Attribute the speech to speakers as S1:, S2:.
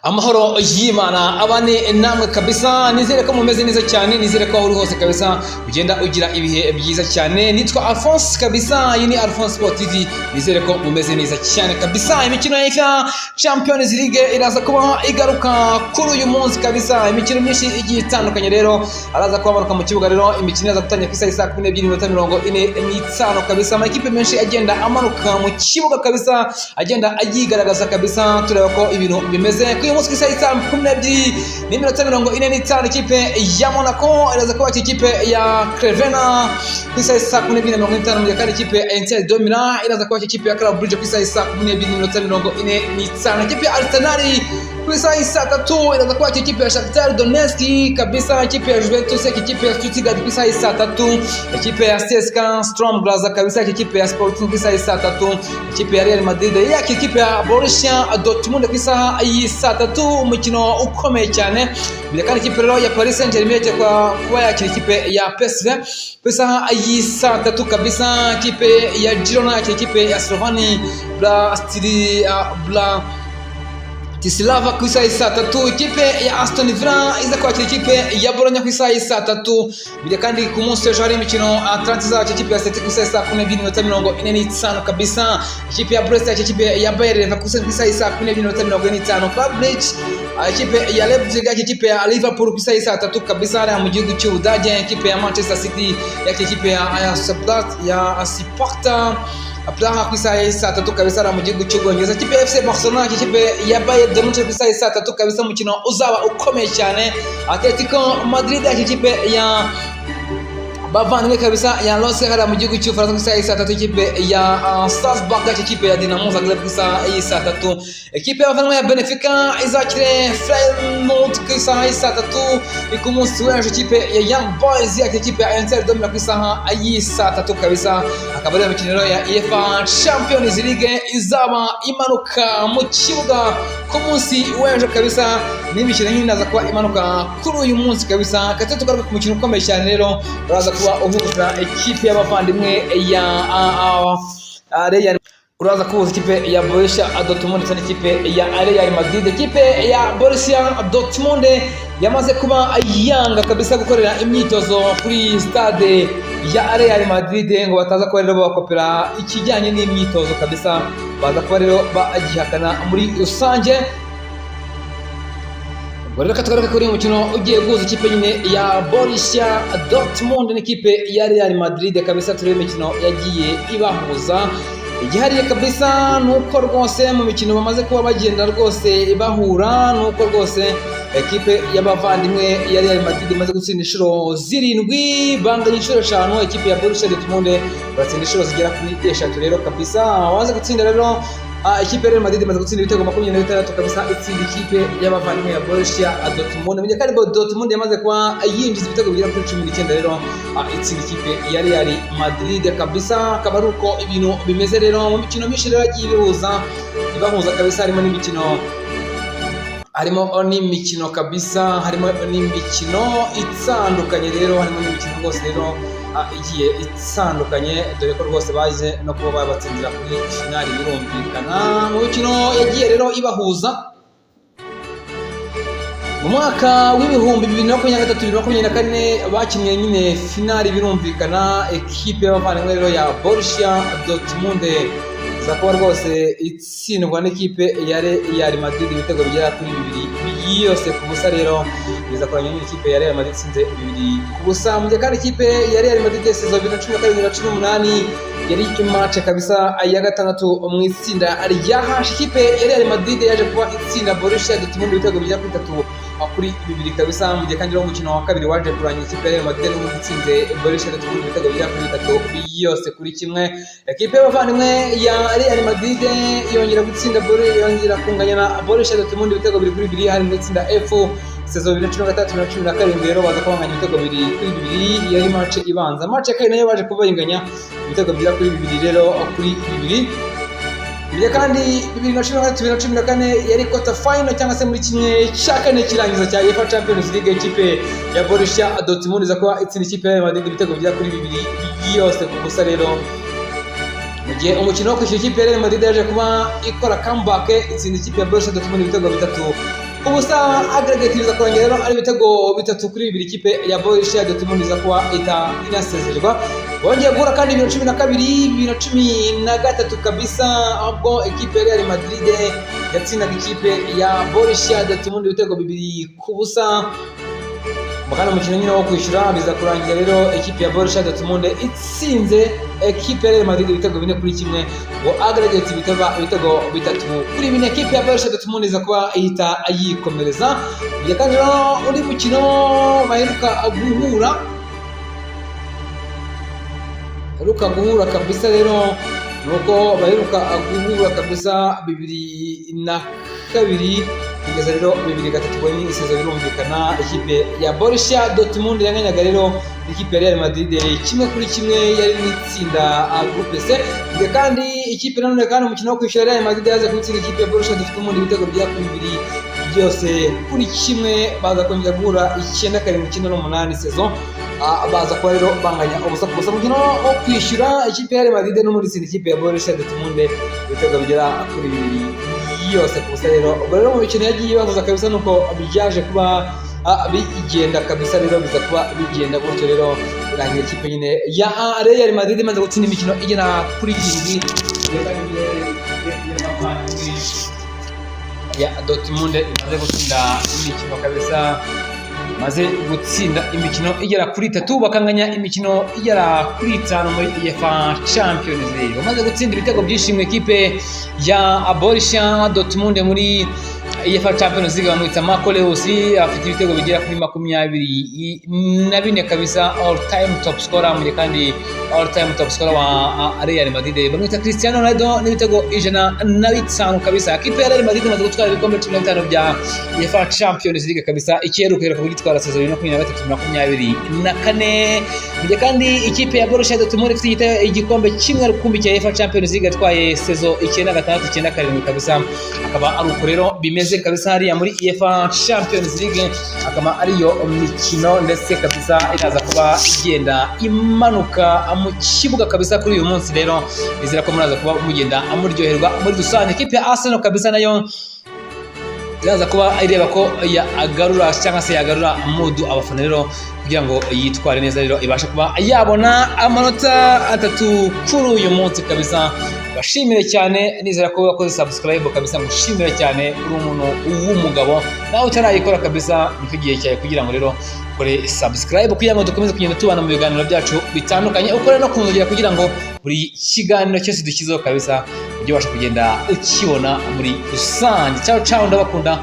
S1: Amahoro y'Imana abane namwe kabisa. Nizere ko mumeze neza cyane, nizere ko aho uri hose kabisa ugenda ugira ibihe byiza cyane. Nitwa Alphonse kabisa, iyi ni Alphonse Sport TV. Nizere ko mumeze neza cyane kabisa. Imikino ya UEFA Champions League iraza kuba igaruka kuri uyu munsi kabisa, imikino myinshi igiye itandukanye rero araza kuba amanuka mu kibuga. Rero imikino iraza gutangira ku isaha 12:45 kabisa. Amakipe menshi agenda amanuka mu kibuga kabisa, agenda ayigaragaza kabisa, tureba ko ibintu bimeze. Kuri uyu munsi ku isaha 12:45, ikipe ya Monaco iraza kuba ikipe ya Crvena ku isaha 12:45, mu gihe kandi ikipe ya Inter de Milan iraza kuba ikipe ya Club Brugge ku isaha 12:45. Ikipe ya Arsenal ku isaha 3:00 iraza kuba ikipe ya Shakhtar Donetsk kabisa. Ikipe ya Juventus, ikipe ya Stuttgart ku isaha 3:00. Ikipe ya CSKA Sturm Graz kabisa, ikipe ya Sporting ku isaha 3:00. Ikipe ya Real Madrid yakira ikipe ya Borussia Dortmund ku isaha 3:00, umukino ukomeye cyane. Mbere kandi ikipe rero ya Paris Saint-Germain igiye kuba yakira ikipe ya PSV ku isaha 3:00 kabisa. Ikipe ya Girona yakira ikipe ya Slovan Bratislava ku isaha 3:00. Ikipe ya Aston Villa iza kwakira ikipe ya Bologna ku isaha 3:00. Mbere kandi ku munsi w'ejo hari imikino: Atalanta izakira ikipe ya Celtic ku isaha 12:45 kabisa. Ikipe ya Brest yakira ikipe ya Bayer Leverkusen ku isaha 12:45. Club Brugge, ikipe ya Leipzig yakira ikipe ya Liverpool ku isaha 3:00 kabisa, hariya mu gihugu cy'Ubudage. Ikipe ya Manchester City yakira ikipe ya Sparta Praha ku isaha 3:00 kabisa, mu gihugu cy'Ubwongereza. Ikipe ya FC Barcelona, ikipe ya Bayern de Munich ku isaha 3:00 kabisa, umukino uzaba ukomeye cyane. Atletico Madrid yakira ikipe ya bavandimwe kabisa ya Lens hariya mu gihugu cy'Ubufaransa ku isaha 3:00. Ikipe ya Strasbourg yakira ikipe ya Dinamo Zagreb ku isaha 3:00. Ikipe y'abavandimwe ya Benfica izakire Feyenoord ku isaha 3:00 ku munsi w'ejo. Ikipe ya Young Boys yakira ikipe ya Inter de Milan ku isaha 3:00 kabisa. Akaba ari imikino rero ya UEFA Champions League izaba imanuka mu kibuga ku munsi w'ejo kabisa, n'imikino nyine iraza kuba imanuka kuri uyu munsi kabisa. Kati tugaruka ku mukino ukomeye cyane rero uraza kuba uhuza ikipe y'abavandimwe ya Real, uraza kuhuza ikipe ya Borussia Dortmund ndetse n'ikipe ya Real Madrid. Ikipe ya Borussia Dortmund yamaze kuba yanga kabisa gukorera imyitozo kuri stade ya Real Madrid, ngo bataza kuba rero babakopera ikijyanye n'imyitozo kabisa, baza kuba rero bagihakana muri rusange. Ubwo rero tugaruke kuri uyu mukino ugiye guhuza ikipe nyine ya Borussia Dortmund n'ikipe ya Real Madrid kabisa, turebe imikino yagiye ibahuza. Igihariye kabisa ni uko rwose mu mikino bamaze kuba bagenda rwose bahura, ni uko rwose ekipe y'abavandimwe ya Real Madrid imaze gutsinda inshuro zirindwi, banganya inshuro eshanu. Ekipe ya Borussia Dortmund batsinda inshuro zigera kuri eshatu rero kabisa. Bamaze gutsinda rero, ikipe ya Real Madrid imaze gutsinda ibitego 26 kabisa, itsinda ikipe y'abavandimwe ya Borussia Dortmund. Mu gihe kandi Dortmund yamaze kuba yinjiza ibitego bigera kuri 19 rero, itsinda ikipe ya Real Madrid kabisa. Akaba ari uko ibintu bimeze rero mu mikino myinshi rero yagiye ibihuza, ibahuza kabisa. Harimo n'imikino kabisa, harimo n'imikino itandukanye rero, harimo n'imikino rwose rero igiye itandukanye, dore ko rwose baje no kuba babatsindira kuri finali, birumvikana. Mu mikino yagiye rero ibahuza mu mwaka w'2023, 2024, bakinnye nyine finali, birumvikana. Ekipe y'abavandimwe rero ya Borussia Dortmund iza kuba rwose itsindwa n'ikipe ya Real Madrid ibitego bigera kuri bibiri byose ku busa. Rero biza kurangira nyine ikipe ya Real Madrid itsinze 2-0. Mu gihe kandi ikipe ya Real Madrid ya saison 2017, 2018 yari imatch kabisa ya gatandatu mu itsinda rya H, ikipe ya Real Madrid yaje kuba itsinda Borussia Dortmund ibitego bigera kuri 3-2 kabisa. Mu gihe kandi rero umukino wa kabiri waje kurangira ikipe ya Real Madrid n'ubundi itsinze Borussia Dortmund ibitego bigera kuri 3-1. Ekipe y'abavandimwe ya Real Madrid yongera gutsinda Borussia, yongera kunganya na Borussia Dortmund ibitego 2-2, hari mu itsinda F saison 2016, 2017. Rero baza kubanganya ibitego 2-2, yari match ibanza. Match ya kabiri nayo baje kuba bayinganya ibitego bigera kuri bibiri rero kuri bibiri. Mbere kandi 2013, 2014 yari quarter final cyangwa se muri kimwe cya kane kirangiza cya UEFA Champions League, ikipe ya Borussia Dortmund iza kuba itsinda ikipe ya Real Madrid ibitego bigera kuri 2-0. Rero mu gihe umukino wo kwishyura, ikipe ya Real Madrid yaje kuba ikora comeback, itsinda ikipe ya Borussia Dortmund ibitego bitatu ku busa. Aggregate biza kurangira rero ari ibitego 3-2, ikipe ya Borussia Dortmund iza kuba ita inasezererwa. Bongeye guhura kandi 2012, 2013 kabisa, ahubwo ikipe ya Real Madrid yatsindaga ikipe ya Borussia Dortmund ibitego 2-0. Kandi umukino nyine wo kwishyura biza kurangira rero ikipe ya Borussia Dortmund itsinze ekipe ya Real Madrid ibitego 4-1, ngo aggregate ibitego 3-4, ekipe ya Borussia Dortmund iza kuba ihita yikomereza. Mu kandi rero undi mukino baheruka guhura kabisa rero, nuko baheruka guhura kabisa 2002 kugeza rero 2003, ubwo ni i saison birumvikana ikipe ya Borussia Dortmund yanganyaga rero ikipe ya Real Madrid 1-1, yari mu itsinda groupe C. Ndetse kandi ikipe nanone kandi umukino wo kwishyura, Real Madrid yaje gutsinda ikipe ya Borussia Dortmund ibitego bigera kuri 2 byose kuri 1. Baza kongera guhura 97, 98 saison, baza kuba rero banganya 0-0. Umukino wo kwishyura ikipe ya Real Madrid n'ubundi itsinda ikipe ya Borussia Dortmund ibitego bigera kuri 2 yose ku busa. Rero ubwo rero mu mikino yagiye bahuza kabisa, nuko byaje kuba bigenda kabisa. Rero biza kuba bigenda gutyo rero, birangira ikipe nyine ya Real Madrid imaze gutsinda imikino igera kuri irindwi ya Dortmund, imaze gutsinda imikino kabisa, maze gutsinda imikino igera kuri itatu, bakanganya imikino igera kuri itanu muri UEFA Champions League. Bamaze gutsinda ibitego byinshi mu ikipe ya Borussia Dortmund muri UEFA Champions League bamwita Marco Reus, afite ibitego bigera kuri 24 kabisa, all time top scorer. Mu gihe kandi all time top scorer wa Real Madrid bamwita Cristiano Ronaldo n'ibitego 105 kabisa. Ikipe ya Real Madrid imaze gutwara ibikombe 15 bya UEFA Champions League kabisa, ikiheruka iheruka kugitwara saison 2023 24. Mu gihe kandi ikipe ya Borussia Dortmund ifite igikombe kimwe rukumbi cya UEFA Champions League yatwaye saison 96 97 kabisa. Akaba ari uko rero bimeze kabisa hariya muri UEFA Champions League, akaba ariyo mikino ndetse kabisa iraza kuba igenda imanuka mu kibuga kabisa kuri uyu munsi. Rero nizera ko muraza kuba mugenda muryoherwa muri rusange. Ikipe ya Arsenal kabisa nayo iraza kuba ireba ko yagarura cyangwa se yagarura mood abafana rero, kugira ngo yitware neza rero, ibashe kuba yabona amanota atatu kuri uyu munsi kabisa. Bashimire cyane, nizera ko wakoze subscribe kabisa, ngushimire cyane, uri umuntu w'umugabo. Nawe utarayikora kabisa, nicyo gihe cyawe kugira ngo rero ukore subscribe, kugira ngo dukomeze kugenda tubana mu biganiro byacu bitandukanye, ukore no kunzogera kugira ngo buri kiganiro cyose dushyizeho kabisa ujye ubasha kugenda ukibona muri rusange. Ciao ciao, ndabakunda.